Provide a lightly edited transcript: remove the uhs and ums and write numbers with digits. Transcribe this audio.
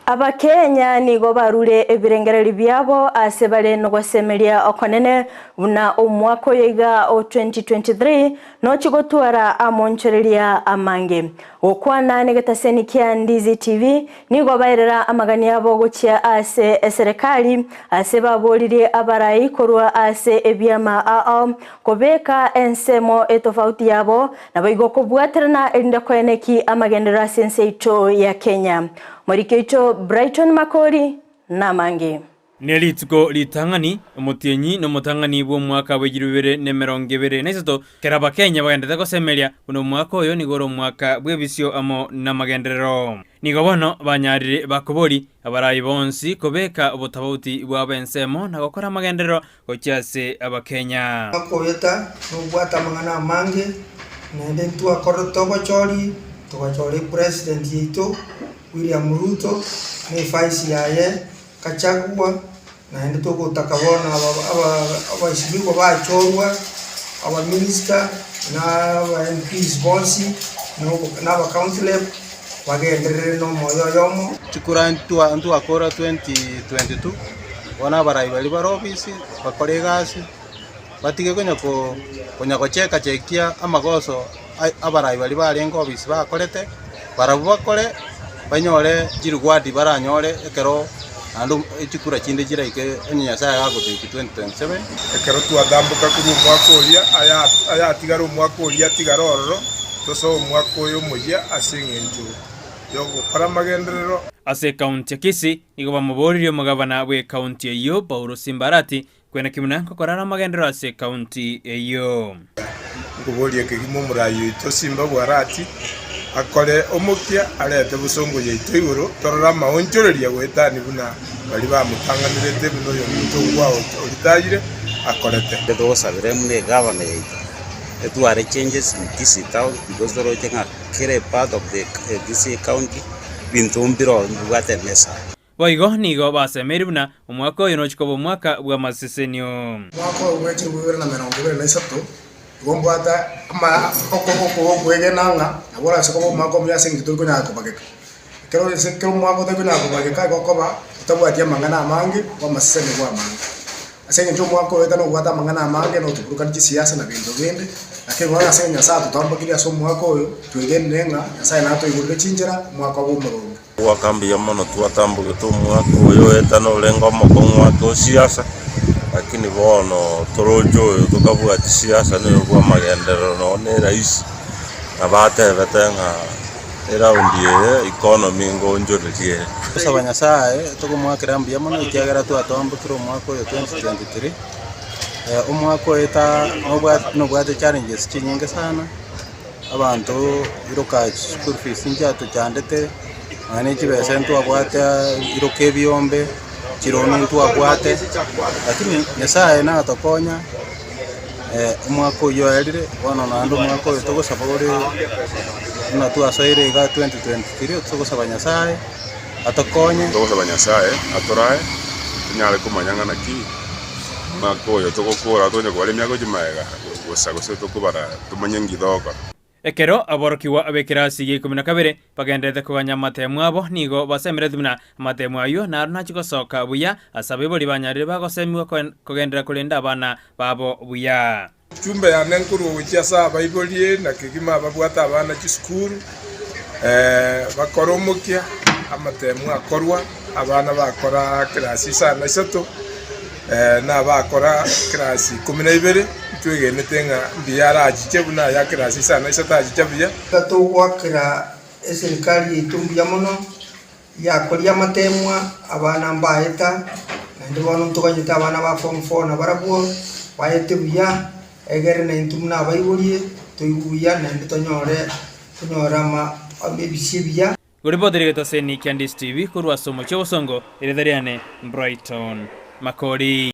Abakenya nigo barure ebirengererio biabo ase bare nogosemeria okonene buna omwaka oyo iga o 2023 nochi gotwara amonchoreria amange. Gokwana negetaseni kia Ndizi TV nigo baerera amagani abo gochia ase eserekari ase baboririe abarai korwa ase ebiama ao kobeka ensemo etofauti yabo Naboigo kobwaterana erinde koeneki amagenderero ase ense yaito ya Kenya. Moriki oito Brighton Makori namange. Ne rituko ritang'ani, omotienyi nomotang'ani bw'omwaka bw'echiru bibere na emerongo ebere na isato, kera Abakenya bagenderete gosemeria buna omwaka oyo nigo ore omwaka bw'ebisio amo namagenderero. Nigo bono banyarire bakobori abarai bonsi kobeka obotabauti bwabo ensemo na gokora amagenderero gochia ase Abakenya. Akoeta nobwate amang'ana amange, naende ntwakorete obochori, togachora epresident yaito William Ruto na evice yaye Gachagua, naende togotaka bono abaesimigwa bachorwa, abaminister na aba MPs bonsi na aba county rep bagenderere na omoyo oyomo. Chikura ntwakora 2022. Bono abarai baria bare ofisi bakore egasi, batige konya ko konya gocheka chekia amagoso abarai baria barenge ofisi bakorete, barabwo bakore banyore chireward baranyore ekero naende chikura chinde chiraike onye Nyasaye agotoikia 2027. Ekero twatamboka korwa omwaka oria, ayatigare omwaka oria atigare ororo, tosoe omwaka oyo omoyia ase engencho y'ogokora amagenderero. Ase ekaunti ya Kisii, Nigo bamoboririe omogabana bw'ekaunti eyio, Paulo Simbarati, kweneki buna nkokora are amagenderero ase ekaunti eyio. Nkoboria kegima omorai oito Simba Bwarati akore omokia arete bosongo yaito igoro torore amaonchoreria goetania buna baria bamotang'anerete buna oyominto okwa oritayire akorete. Togosabera buna egavana yaito etware changes in Kisii town because toroche ng'a kera epart of the Kisii county Ebinto mbiroo mbibwate emesa. Boigo nigo basemeiri buna omwaka oyo nochia koba omwaka bw'amasesenio. Omwaka oyo bwe chilifu ibere na emerongo ebere na isato, igo mbwate ama okoboko gokwegena ng'a nabo orase koba omwaka omuya ase eng'encho tori konyara kobageka. Ekero ase ekero omwaka otari konyara kobageka igo okoba otabwati amang'ana amange bw'amaseseni amange. Ase eng'encho omwaka oyo etano obwate amang'ana amange na otoburukani chisiasa na binto binde, lakini bono ase Nyasae atotambokire ase omwaka oyo, twegenire ng'a Nyasae natoigorere chinchera omwaka obe omoronge. Goaka mbuya mono twatambogete omwaka oyo oetano orenge omokong'u ake o siasa, lakini bono toroche oyo tokabwati siasa noyo bwa amagenderero nonye na erahisi, nabo atebete ng'a. Eraundi eye economy ngonchoreria ere. Gosaba Nyasae tokomoakera mbuya mono ekiagera twatoambokire omwaka oyo 2023, omwaka oyo ta nobwate challenges chinyinge sana, abanto iroka chischool fees nchiatochandete, nonya ne chibesa ntwabwate iroka ebiombe, chiloan ntwabwate, lakini Nyasaye natokonya. Omwaka oyio oerire, bono naende omwaka oyo togosaba ore buna twasoire iga 2023 togosaba Nyasaye atokonye. Togosaba Nyasaye atorae tonyare komanya ng'a naki omwaka oyo togokora tonya kobara emiaka gochia magega gosa gose tokobara tomanye nki togokora. Ekero aborokigwa b'ekerasi gia ikomi na kabere bagendererete koganya amatemo abo, nigo basemeretie buna amatemo ayio naro nachie gosoka buya ase abaibori banyarire bagosemigwa kogenderera korenda abana babo buya. Chumbe yane nkorwa gochia ase abaibori na kegima ababwate abana chisukuru, bakore omokia, amatemo akorwa, abana bakora class isano na isato, na abakora class ikomi na ibere, ntwegenete ng'a mbuya arachiche buna aya class isano na isato achicha buya. Iga togoakera eserikari yaito mbuya mono, yakoria amatemwa, abana mbaeta, naende bono ntoganyete abana ba form four nabarabwo baete buya, egere naintwe buna abaiborie toigwe buya naende tonyore tonyore ama ebisio ebiya. Goripoti rigetoseni kia Ndisi TV korwa ase omochie obosongo, erieta riane Brighton Makori.